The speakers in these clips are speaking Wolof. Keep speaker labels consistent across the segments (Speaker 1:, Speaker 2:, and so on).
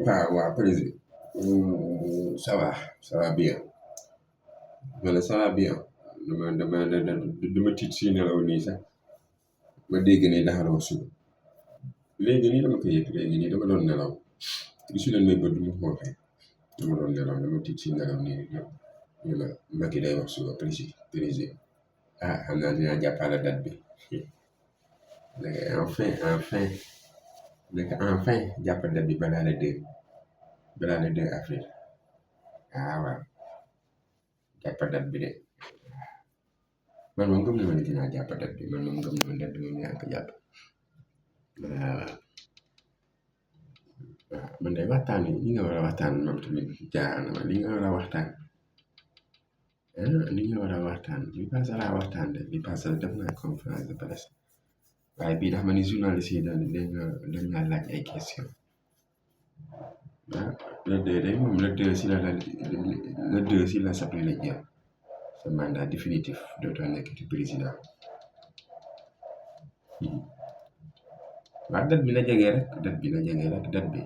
Speaker 1: waaw président ça va bien ma ne ça va bien dama tiit si nelaw nii sax ma dégg ne daxaloo suba léegi nii dama ko yëg léegi nii dama doon nelaw gisu leen may bët du ma xooxee dama doon nelaw dama tiit si nelaw nii ñu la Macky day wax suba président xam naa dinaa jàppale date bi enfin jàpp date bi balaa le 2 avril waaw jàpp date bi de man moom gëm na ma ne dinaa jàpp date bi man moom gëm na ma date bi moom yaa ko jàpp waaw man de waxtaan li nga war a waxtaan moom tamit jaaxal na ma li nga war a waxtaan li nga war a waxtaan bi passé laa waxtaan de bi passé def naa conférence de presse waaye bii dafa ma ni journaliste yi dañ laa laaj ay question le 2 day moom le 2 si la sapli la jël sa mandat définitif dootoo nekk ci président waaw date bi na jege rek date bi na jege rek date bi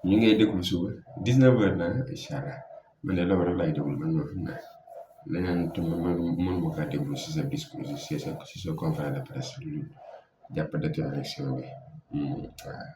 Speaker 1: ñu ngay déglu suba 19h na incha allah man de loolu rek lay déglu man moo xam naa leneen man mën ma kaa déglu si sa discours si sa conférence de presse jàpp date élection bi waaw